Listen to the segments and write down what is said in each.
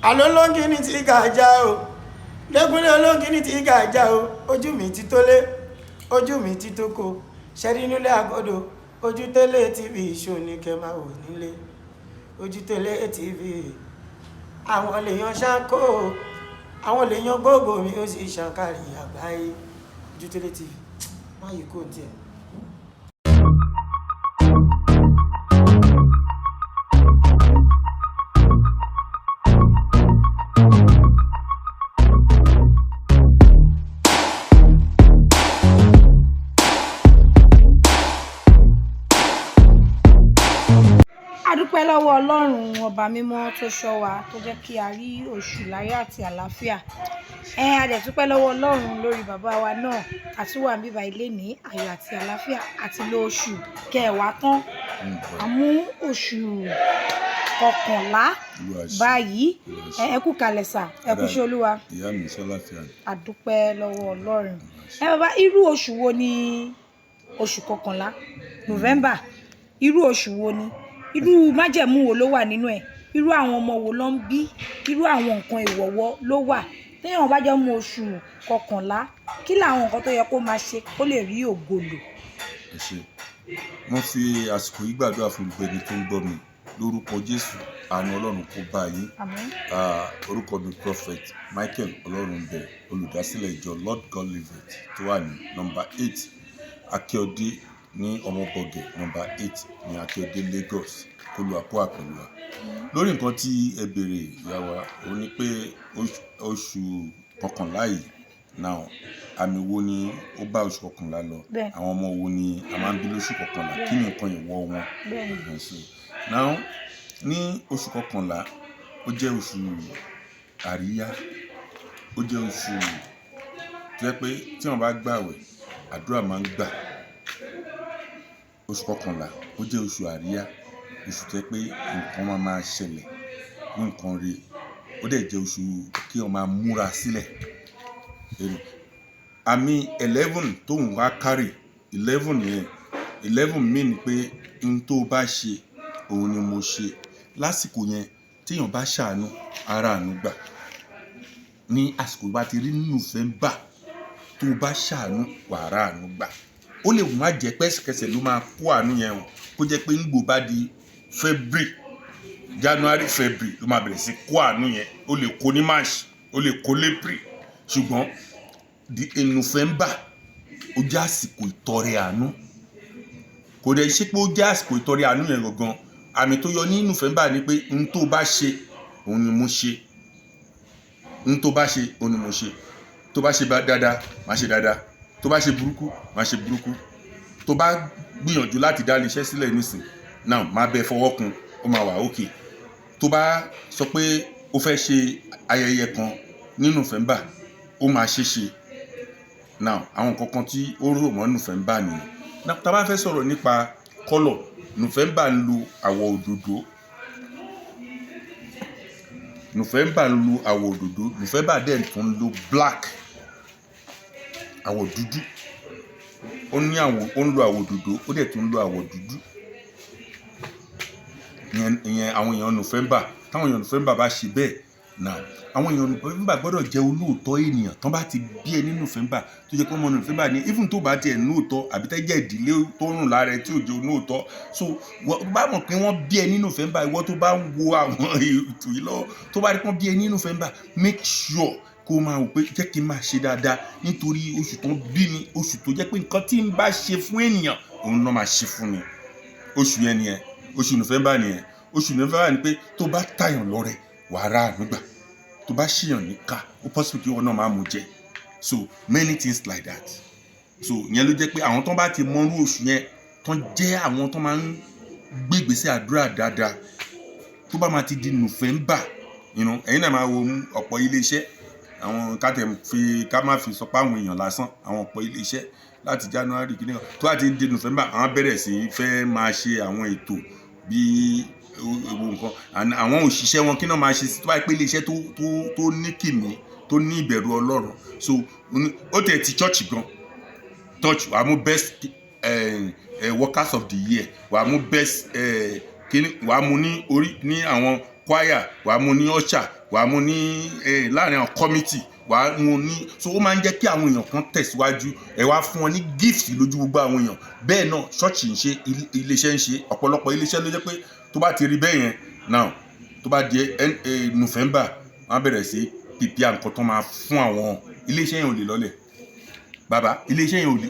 Àlọ́ olóńgìní tí gàjà o, lẹ́kúnlé olóńgìní tí gàjà o. Ojú mi ti tó lé, ojú mi ti tó ko, ṣẹ́rí nílé àgọ́dọ̀. Ojútólé TV show ní kẹ́ máa wò nílé. Ojútólé TV, àwọn lèèyàn ṣáńkó, àwọn lèèyàn gbogbo mi, ó sì ṣàǹkárí àgbáyé. Ojútólé TV, má yìí kò tiẹ̀. A dúpẹ́ lọ́wọ́ Ọlọ́run Ọba mímọ́ tó ṣọ́ wa, tó jẹ́ kí a rí oṣù láyọ̀ àti àlàáfíà. Ẹ a dẹ̀ dúpẹ́ lọ́wọ́ Ọlọ́run lórí bàbá wa náà àtúwà bíbá ilé ní ayọ̀ àti àlàáfíà. Àti lo oṣù kẹwàá tán, àmú oṣù kọkànlá báyìí. Ẹ kú kalẹ̀ sà, ẹ kú ṣe Olúwa. Ìyá mi, sọláfíà? A dúpẹ́ lọ́wọ́ Ọlọ́run. Ẹ bàbá, irú oṣù wo ni oṣù kọkànlá, November? Irú oṣù wo ni? Irú májẹ̀mú wo ló wà nínú ẹ̀? Irú àwọn ọmọ wo ló ń bí? Irú àwọn nǹkan ìwọ̀wọ́ ló wà? Téèyàn bá jọ mú oṣù kọkànlá, kí làwọn nǹkan tó yẹ kó máa ṣe kó lè rí ògo lò? Ẹ ṣé. Mo fi àsìkò yìí gbàdúrà fún gbogbo ẹni tó ń gbọ́ mi lórúkọ Jésù. Àánú Ọlọ́run kó bá yín. Àmín. Orúkọ mi, Prophet Michael Ọlọ́runbẹ, olùdásílẹ̀ ìjọ Lord God Liveth tó wà ní nọ́mbà 8 Akíọdé ní Ọmọbọgẹ, nọ́mbà 8 ní Akíọdé, Lagos. Kólúwa kó wà pẹ̀lú wa. Lórí nǹkan tí ẹ béèrè, ìyá wa, ó ní pé oṣù kọkànlá yìí now, àmì wo ni ó bá oṣù kọkànlá lọ? Àwọn ọmọ wo ni a máa ń bí lóṣù kọkànlá? Kí ni nǹkan ìwọ wọn? So now, ní oṣù kọkànlá, ó jẹ́ oṣù àríyá, ó jẹ́ oṣù tó jẹ́ pé tí wọ́n bá gbààwẹ̀, àdúrà máa ń gbà. Oṣù kọkànlá, ó jẹ́ oṣù àríyá, oṣù tó jẹ́ pé nǹkan máa máa ṣẹlẹ̀ ní nǹkan re. Ó dẹ̀ jẹ́ oṣù kí wọ́n máa múra sílẹ̀. Àmì 11 tóun wá kárì, 11 yẹn, 11 mean pé n tó bá ṣe, òun ni mo ṣe. Lásìkò yẹn, téèyàn bá ṣàánú, ara àánú gbà. Ní àsìkò bá ti rí November, tó bá ṣàánú, wàá rà àánú gbà. Ó lè má jẹ́ pẹ́sẹ̀kẹsẹ̀ ló máa kó àánú yẹn o, kó jẹ́ pé ńgbò bá di February, January, February ló máa bẹ̀rẹ̀ sí kó àánú yẹn. Ó lè kó ní March, ó lè kó l'April, ṣùgbọ́n di in November, ó jẹ́ àsìkò ìtọrẹ àánú. Kò dẹ̀ ṣe pé ó jẹ́ àsìkò ìtọrẹ àánú yẹn gangan. Àmì tó yọ ní November ni pé n tó bá ṣe, òun ni mo ṣe. N tó bá ṣe, òun ni mo ṣe. Tó bá ṣe dáadáa, má ṣe dáadáa. Tó bá ṣe burúkú, má ṣe burúkú. Tó bá gbìyànjú láti dá iléeṣẹ́ sílẹ̀ nísìn now, má bẹ fọwọ́ kun, ó máa wà òkè. Tó bá sọ pé ó fẹ́ ṣe ayẹyẹ kan ní November, ó máa ṣe ṣe. Now, àwọn nǹkan kan tí ó rò mọ́ November nìyẹn. Now, tá a bá fẹ́ sọ̀rọ̀ nípa colour, November ń lo àwọ̀ òdòdó. November ń lo àwọ̀ òdòdó. November dẹ̀ tún ń lo black, àwọ̀ dúdú. Ó ní àwọ̀, ó ń lo àwọ̀ òdòdó, ó dẹ̀ tún ń lo àwọ̀ dúdú. Ìyẹn àwọn èèyàn November. Táwọn èèyàn November bá ṣe bẹ́ẹ̀ now, àwọn èèyàn November gbọ́dọ̀ jẹ́ olóòótọ́ ènìyàn. Tán bá ti bí ẹ ní November, tó jẹ́ pé ọmọ November ni, even tó bá tiẹ̀ nóòótọ́ àbí tẹ́ jẹ́ ìdílé tó rùn lára ẹ tí ò jẹ́ olóòótọ́, so wọ́n bá mọ̀ pé wọ́n bí ẹ ní November, ìwọ tó bá ń wo àwọn ètò yìí lọ́wọ́, tó bá rí pé wọ́n bí ẹ ní November, make sure kó o máa wò pé jẹ́ kí n máa ṣe dáadáa, nítorí oṣù tó ń bí mi, oṣù tó jẹ́ pé nǹkan tí n bá ṣe fún ènìyàn, òun náà máa ṣe fún mi. Oṣù yẹn nìyẹn, oṣù November nìyẹn. Oṣù November ni pé tó bá tàyàn lọ́rẹ, wàá rà àánú gbà. Tó bá ṣèyàn níkà, ó possible kí wọn náà máa mú jẹ. So many things like that. So ìyẹn ló jẹ́ pé àwọn tó bá ti mọrú oṣù yẹn, tó jẹ́ àwọn tó máa ń gbé ìgbésẹ̀ àdúrà dáadáa, tó bá máa ti di November, ẹ̀yin náà máa wo ọ̀pọ̀ iléeṣẹ́, àwọn ká tẹ̀ fi, ká má fi sọ pé àwọn èèyàn lásán, àwọn ọ̀pọ̀ iléeṣẹ́ láti January kìíní kan, tó bá ti di November, àwọn bẹ̀rẹ̀ sí í fẹ́ máa ṣe àwọn ètò bí ewu nǹkan and àwọn òṣìṣẹ́ wọn, kí náà máa ṣe sí, tó bá yẹ pé iléeṣẹ́ tó ní kìmí, tó ní ìbẹ̀rù Ọlọ́run. So ó tẹ̀ ti church gan, church wàá mú best workers of the year, wàá mú best kíní, wàá mú ní orí ní àwọn Choir, wàá mú ní usher, wàá mú ní láàrin àwọn committee, wàá mú ní. So ó máa ń jẹ́ kí àwọn èèyàn kan tẹ̀síwájú. Ẹ wá fún wọn ní gift lójú gbogbo àwọn èèyàn. Bẹ́ẹ̀ náà ṣọ́ọ̀ṣì ń ṣe, iléeṣẹ́ ń ṣe. Ọ̀pọ̀lọpọ̀ iléeṣẹ́ ló jẹ́ pé tó bá ti rí bẹ́ẹ̀ yẹn now, tó bá di November, wọ́n á bẹ̀rẹ̀ sí prepare nǹkan tó máa fún àwọn. Iléeṣẹ́ yẹn ò lè lọ́lẹ̀, bàbá. Iléeṣẹ́ yẹn ò lè,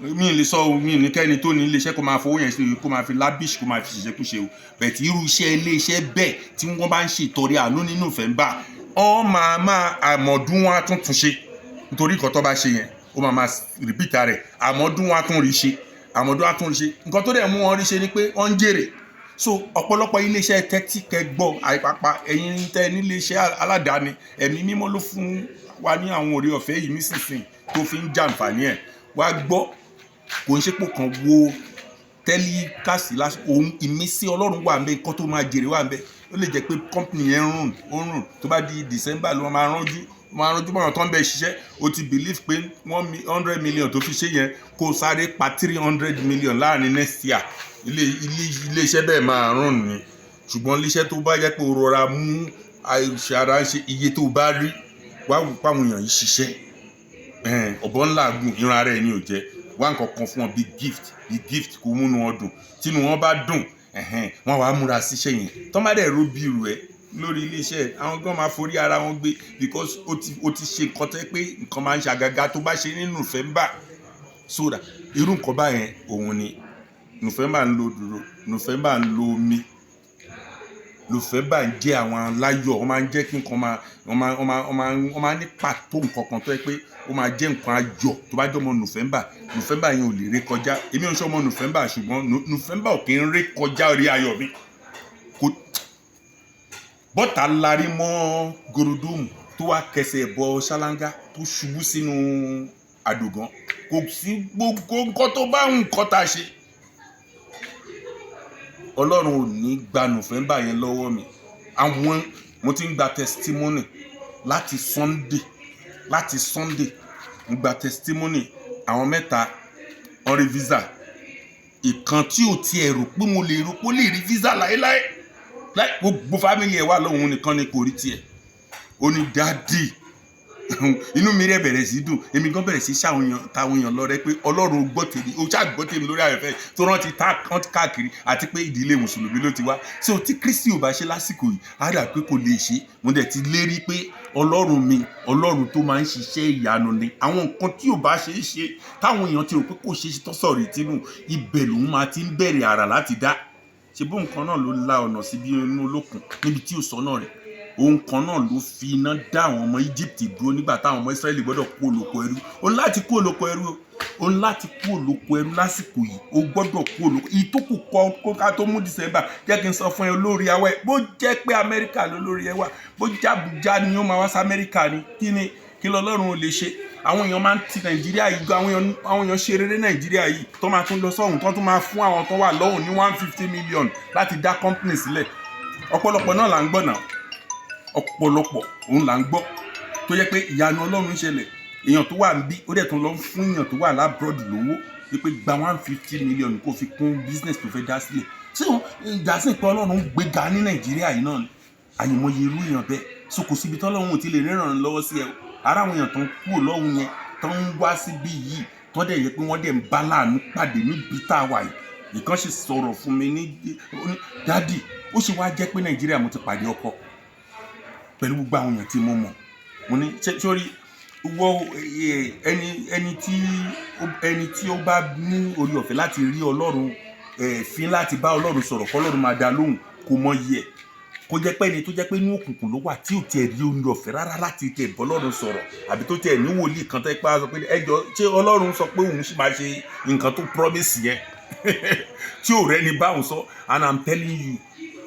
mi lè sọ o, mi ní kẹ́ni tó ní iléeṣẹ́ kó máa fowó yẹn sí, kó máa fi lavish, kó máa fi ṣiṣẹ́ kúṣe o. Bẹ̀ẹ̀ tí irú iṣẹ́ iléeṣẹ́ bẹ́ẹ̀ tí wọ́n bá ń ṣe ìtọrẹ àánú ní November, wọ́n máa àmọ̀dún wọn á tún tún ṣe, nítorí nǹkan tó bá ṣe yẹn, ó máa repeat rẹ̀. Àmọ̀dún wọn á tún rí ṣe, àmọ̀dún á tún rí ṣe. Nǹkan tó dẹ̀ mú wọn rí ṣe ni pé wọ́n ń jèrè. So ọ̀pọ̀lọpọ̀ iléeṣẹ́, tẹ́tí kẹgbọ́ àìpápá, ẹ̀yin tẹ́ níléeṣẹ́ aládàáni, Ẹ̀mí Mímọ́ ló fún wa ní àwọn oore ọ̀fẹ́ yìí nísinsìnyí tó fi ń jàǹfààní ẹ̀. Wá gbọ́, kò ń ṣepò kan wo telecast lásán. Òun ìmísí Ọlọ́run wà ńbẹ̀, nǹkan tó máa jèrè wà ńbẹ̀. Ó lè jẹ́ pé company yẹn ń rùn, ó ń rùn. Tó bá di December ló máa ránjú báwọn tó ń bẹ ṣiṣẹ́. O ti believe pé 100 million tó fi ṣe yẹn, kó o sáré pa 300 million láàrin next year, ilé iṣẹ́ bẹ́ẹ̀ máa rùn ni. Ṣùgbọ́n iléeṣẹ́ tó bá jẹ́ pé o rọra mú àìṣe ara ṣe, iye tó bá rí wá wù páwọn èèyàn yìí ṣiṣẹ́, ọ̀bọ ńlá gùn ìran ara ẹ̀ ní ò jẹ́. Wá nǹkan kan fún wọn bíi gift, bíi gift, kó múnú wọn dùn. Tínú wọn bá dùn, wọn wàá múra síṣẹ́ yẹn. Tọ́ bá dẹ̀ ro bí irú ẹ lórí iléeṣẹ́, àwọn gan máa forí ara wọn gbé, because ó ti ṣe nǹkan tẹ́ pé nǹkan máa ń ṣe àgàgà tó bá ṣe ní November. So that irú nǹkan báyẹn, òun ni November ń lo dúró, November ń lo omi, November ń jẹ́ àwọn aláyọ̀. Wọ́n máa ń jẹ́ kí nǹkan máa wọ́n máa ní pàtó nǹkan kan tó yẹ pé ó máa jẹ́ nǹkan ayọ̀. Tó bá jẹ́ ọmọ November, November yẹn ò lè ré kọjá. Èmi ò ń ṣe ọmọ November, ṣùgbọ́n November ò kí ń ré kọjá orí ayọ̀ mi. Kò bọ́tà larí mọ́ gorodomu tó wá kẹsẹ̀ bọ ṣáláńgá tó ṣubú sínú àdògán. Kò sí gbogbo nǹkan tó bá nǹkan tá a ṣe, Ọlọ́run ò ní gba November yẹn lọ́wọ́ mi. Àwọn mo ti ń gba testimony láti Sunday, láti Sunday mo gba testimony. Àwọn mẹ́ta, wọ́n rí visa. Ìkan tí ò tiẹ̀ rò pé mo lè rò pé ó lè rí visa láéláé láì, gbogbo family ẹ̀ wà lóhun nìkan ni kò rí tiẹ̀. Ó ní, "Daddy," inú mi rẹ̀ bẹ̀rẹ̀ sí dùn. Èmi gan bẹ̀rẹ̀ sí ṣàwọn èèyàn táwọn èèyàn lọ rẹ pé Ọlọ́run gbọ́ tèmi, ó ṣáà gbọ́ tèmi lórí àyẹ̀fẹ́ tó rántí tá káàkiri, àti pé ìdílé mùsùlùmí ló ti wá. So tí Kristi ò bá ṣe lásìkò yìí, á dà pé kò lè ṣe. Mo dẹ̀ ti lérí pé Ọlọ́run mi, Ọlọ́run tó máa ń ṣiṣẹ́ ìyanu ni. Àwọn nǹkan tí ò bá ṣe é ṣe, táwọn èèyàn ti rò pé kò ṣe é ṣe, tó sọ̀rọ̀ ìtinú, ibẹ̀ lòun máa ti ń bẹ̀rẹ̀ àrà láti dá. Ṣe bó nǹkan náà ló la ọ̀nà síbi inú olókun níbi tí ò sọ́nà rẹ̀? Òun kan náà ló fi iná dá àwọn ọmọ Egypt dúró nígbà táwọn ọmọ Israẹli gbọ́dọ̀ kú olóko ẹrú. Ó ní láti kú olóko ẹrú, ó ní láti kú olóko ẹrú lásìkò yìí. Ó gbọ́dọ̀ kú olóko ìtókù kọ kó ká tó mú December. Jẹ́ kí n sọ fún ẹ, olórí awẹ́, bó jẹ́ pé Amẹ́ríkà ló lórí ẹ wà, bó jẹ́ Àbújá ni ó máa wá sí Amẹ́ríkà ni, kí ni kí lọ́lọ́run ò lè ṣe? Àwọn èèyàn máa ń ti Nàìjíríà yìí gan. Àwọn èèyàn ṣe rere Nàìjíríà yìí tó máa tún lọ sọ́hùn, tó tún máa fún àwọn tó wà lọ́hùn ní 150 million láti dá company sílẹ̀. Ọ̀pọ̀lọpọ̀ náà là ń gbọ́ náà, ọ̀pọ̀lọpọ̀ òun là ń gbọ́ tó jẹ́ pé ìyanu Ọlọ́run ń ṣẹlẹ̀. Èèyàn tó wà níbí, ó dẹ̀ tún lọ fún èèyàn tó wà l'abroad lówó wípé gba 150 million kó fi kún business tó fẹ́ dá sílẹ̀. Tí ìdásí pé Ọlọ́run ń gbéga ní Nàìjíríà yìí náà ni àyìnmọye irú èèyàn bẹ́ẹ̀. So kò síbi tọ́lọ́run ò ti lè ríran lọ́wọ́ sí ẹ o. Ara àwọn èèyàn tó ń kúrò lọ́hùn yẹn, tó ń wá síbí yìí, tó dẹ̀ yẹ pé wọ́n dẹ̀ ń bá láàánú pàdé níbi tá a wà yìí. Ìkan sì sọ̀rọ̀ fún mi ní, "Daddy, ó sì wá jẹ́ pé Nàìjíríà mo ti pàdé ọkọ pẹ̀lú gbogbo àwọn èèyàn tí mo mọ̀." Mo ní sórí wọ ẹni tí ó bá ní orí ọ̀fẹ́ láti rí Ọlọ́run fín, láti bá Ọlọ́run sọ̀rọ̀, kọ́lọ́run máa dá lóhùn, kó mọ iye ẹ̀. Kó jẹ́ pé ẹni tó jẹ́ pé ní òkùnkùn ló wà, tí ò tiẹ̀ rí orí ọ̀fẹ́ rárá láti tiẹ̀ bọ́ Ọlọ́run sọ̀rọ̀, àbí tó tiẹ̀ ní wòlíì kan tẹ́ pé á sọ pé, "Ẹ jọ̀ọ́, ṣé Ọlọ́run sọ pé òun sì máa ṣe nǹkan tó promise yẹn?" tí ò rẹ́ni báwọn sọ. And I'm telling you,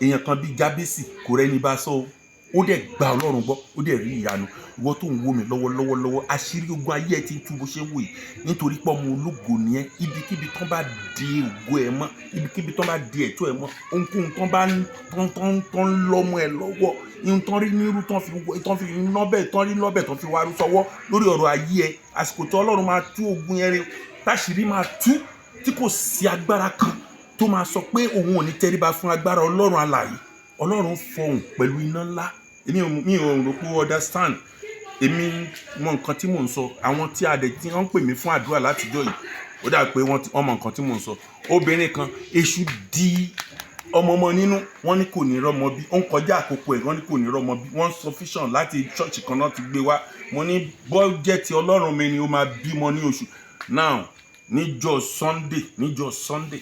èèyàn kan bíi Jábésì kò rẹ́ni bá sọ o, ó dẹ̀ gba Ọlọ́run gbọ́, ó dẹ̀ rí ìyanu. Ìwọ tó ń wò mí lọ́wọ́lọ́wọ́ lọ́wọ́, àṣírí ogun ayé ẹ ti ń tú bó ṣe ń wò yìí, nítorí pé ọmọ ológo ni ẹ. Ibikíbi tán bá di ògo ẹ mọ́, ibikíbi tán bá di ẹ̀tọ́ ẹ mọ́, ohunkóhun tán bá ń tán tán tán ń lọ́mọ ẹ lọ́wọ́, ihun tán rí nírú, tán fi nọ́bẹ̀, tán rí nọ́bẹ̀, tán fi wá rú sọ́wọ́ lórí ọ̀rọ̀ ayé ẹ, àsìkò tí Ọlọ́run máa tú ogun yẹn rí, táṣìírí máa tú, tí kò sí agbára kan tó máa sọ pé òun ò ní tẹríba fún agbára Ọlọ́run alààyè. Ọlọ́run fọhùn pẹ̀lú iná ńlá. Èmi ò mi ò rò pé ó understand. Èmi mọ nǹkan tí mò ń sọ. Àwọn tí a dẹ̀ tí wọ́n ń pè mí fún àdúrà látijọ́ yìí, ó dà pé wọ́n mọ nǹkan tí mò ń sọ. Obìnrin kan, èṣù di ọmọ ọmọ nínú, wọ́n ní kò ní rọ́mọ bí. Ó ń kọjá àkókò ẹ̀, wọ́n ní kò ní rọ́mọ bí. Wọ́n sọ vision láti ṣọ́ọ̀ṣì kan náà ti gbé wá. Mo ní bọ́ jẹ́ ti Ọlọ́run mi ni, ó máa bímọ ní oṣù now, níjọ́ Sunday, níjọ́ Sunday.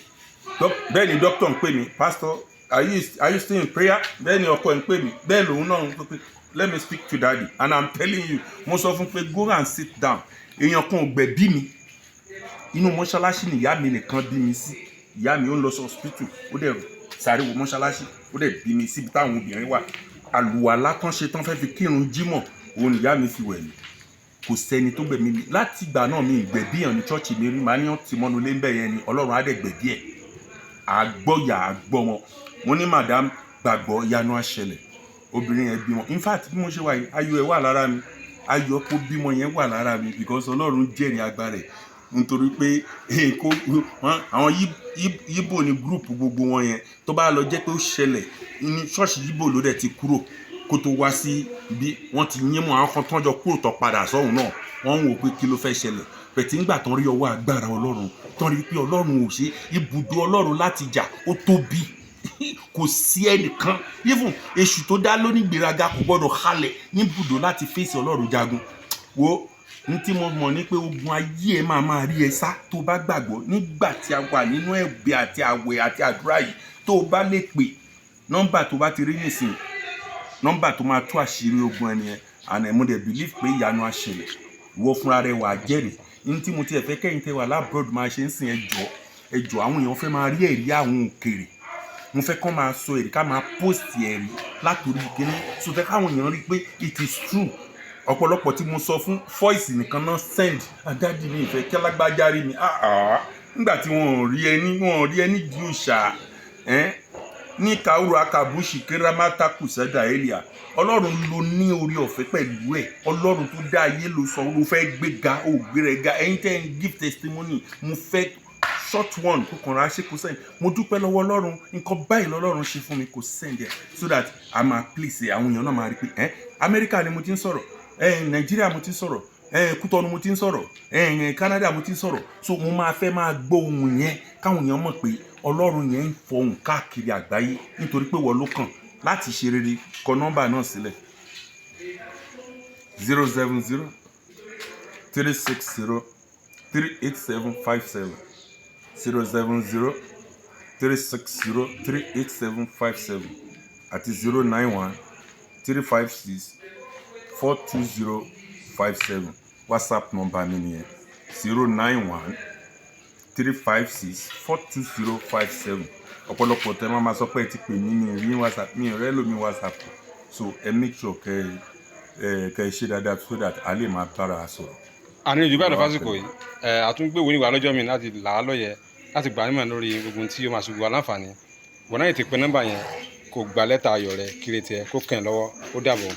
Bẹ́ẹ̀ ni doctor ń pè mí, "Pastor, are you still in prayer?" Bẹ́ẹ̀ ni ọkọ ẹ̀ ń pè mí, bẹ́ẹ̀ lòun náà ń pè pé, "Let me speak to Daddy." And I'm telling you, mo sọ fún pé, "Go and sit down." Èèyàn kan ò gbẹ̀bí mi. Inú mọ́ṣáláṣí ni ìyá mi nìkan bí mi sí. Ìyá mi ó ń lọ sí hospital, ó dẹ̀ sáré wo mọ́ṣáláṣí, ó dẹ̀ bí mi síbi táwọn obìnrin wà. Àlùwàlá tán ṣe tán fẹ́ fi kírun jímọ̀, òun ni ìyá mi fi wẹ̀ mí. Kò sẹ́ni tó gbẹ̀mí mi. Láti ìgbà náà, mi ìgbẹ̀bí yàn ní church mi rí. Màá ní wọ́n ti mọ́nu lé ń bẹ̀ yẹn ni Ọlọ́run á dẹ̀ gbẹ̀bí ẹ̀. Àgbọ̀yà àgbọ̀ wọn. Mo ní, "Madam, gbàgbọ́, ìyanu á ṣẹlẹ̀." Obìnrin yẹn bímọ. In fact, bí mo ṣe wà yìí, ayọ̀ ẹ̀ wà lára mi. Ayọ̀ kó bímọ yẹn wà lára mi, because Ọlọ́run jẹ́rìí agbára ẹ̀, nítorí pé kó àwọn Yíbò ní group gbogbo wọn yẹn, tó bá lọ jẹ́ pé ó ṣẹlẹ̀ ní ṣọ́ọ̀ṣì Yíbò ló dẹ̀ ti kúrò kó tó wá sí ibi, wọ́n ti yín mọ́ àwọn kan tán jọ kúrò tó padà sọ́hùn náà. Wọ́n ń wò pé kí ló fẹ́ ṣẹlẹ̀ pẹ̀tí ńgbà tán rí ọwọ́ agbára Ọlọ́run, tán rí pé Ọlọ́run ò ṣe ibùdó Ọlọ́run láti jà, ó tóbi, kò sí ẹnìkan, even èṣù tó dá lónígbéraga kò gbọ́dọ̀ halẹ̀ níbùdó láti fèsì Ọlọ́run jagun. Wo ní tí mo mọ̀ ní pé ogun ayé ẹ máa máa rí ẹ sá tó bá gbàgbọ́. Nígbà tí a wà nínú ẹ̀bẹ̀ àti àwẹ̀ àti àdúrà yìí, tó o bá lè pè nọ́mbà tó bá ti rí nísìn, nọ́mbà tó máa tú àṣírí ogun ẹni yẹn, and mo dẹ̀ believe pé ìyanu á ṣẹlẹ̀. Ìwọ fúnra rẹ wà á jẹ́rìí. Ní tí mo tiẹ̀ fẹ́ kẹ́yìn tẹ́ wà l'abroad máa ṣe ń sìn, ẹjọ́, ẹjọ́, àwọn èèyàn fẹ́ máa rí ẹ̀rí àwọn òkèrè. Mo fẹ́ kọ́ máa sọ ẹ̀rí, ká máa post ẹ̀rí látòrí kíní, so fẹ́ káwọn èèyàn rí pé it is true. Ọ̀pọ̀lọpọ̀ tí mo sọ fún, voice nìkan náà send. "Daddy, mi ìfẹ́ kí alágbájá rí mi." Ah ah, nígbà tí wọn ò rí ẹni, wọn ò rí ẹni di òòṣà ẹ́n ní kauru akabushi keramata kùsẹ́dà elia. Ọlọ́run ló ní orí ọ̀fẹ́ pẹ̀lú ẹ̀. Ọlọ́run tó dá ayé ló sọ ló fẹ́ gbéga, ó gbéra ga. Ẹ̀yin tẹ́ ń give testimony, mo fẹ́ short one kó kàn ránṣẹ́, kó send. "Mo dúpẹ́ lọ́wọ́ Ọlọ́run, nǹkan báyìí lọ́lọ́run ṣe fún mi." Kó send ẹ̀ so that a máa place ẹ̀, àwọn èèyàn náà máa rí pé ẹ́ Amẹ́ríkà ni mo ti ń sọ̀rọ̀, ẹ̀ Nàìjíríà mo ti ń sọ̀rọ̀, ẹ̀ Kútọ́nù mo ti ń sọ̀rọ̀, ẹ̀ Canada mo ti ń sọ̀rọ̀. So mo máa fẹ́ máa gbọ́ ohùn yẹn, káwọn èèyàn mọ̀ pé Ọlọ́run yẹn ń fọhùn káàkiri àgbáyé, nítorí pé wọ́n ló kàn láti ṣe rere. Kọ nọ́mbà náà sílẹ̀: 07036038757, 07036038757, àti 09135642057. WhatsApp nọ́mbà mi nìyẹn, 09135642057. Ọ̀pọ̀lọpọ̀ tẹ máa ma sọ pé ẹ ti pè mí ní rí WhatsApp mi rẹ lómi WhatsApp, so ẹ make sure kẹ ẹ ṣe dáadáa so that a lè máa bára a sọ̀rọ̀. Àní ojú báyìí lọ fásitì yìí. Ẹ àtúngbèwò níwà lọ́jọ́ mi láti là á lọ́yẹ̀, láti gbà nímọ̀ lórí gbogbo ohun tí ó máa ṣubú wa láǹfààní. Wọ́n náà ti pe nọ́mbà yẹn, kó gba lẹ́tà ayọ̀ rẹ kiri tiẹ̀ kó kàn ẹ́ lọ́wọ́. Ó dàbọ̀.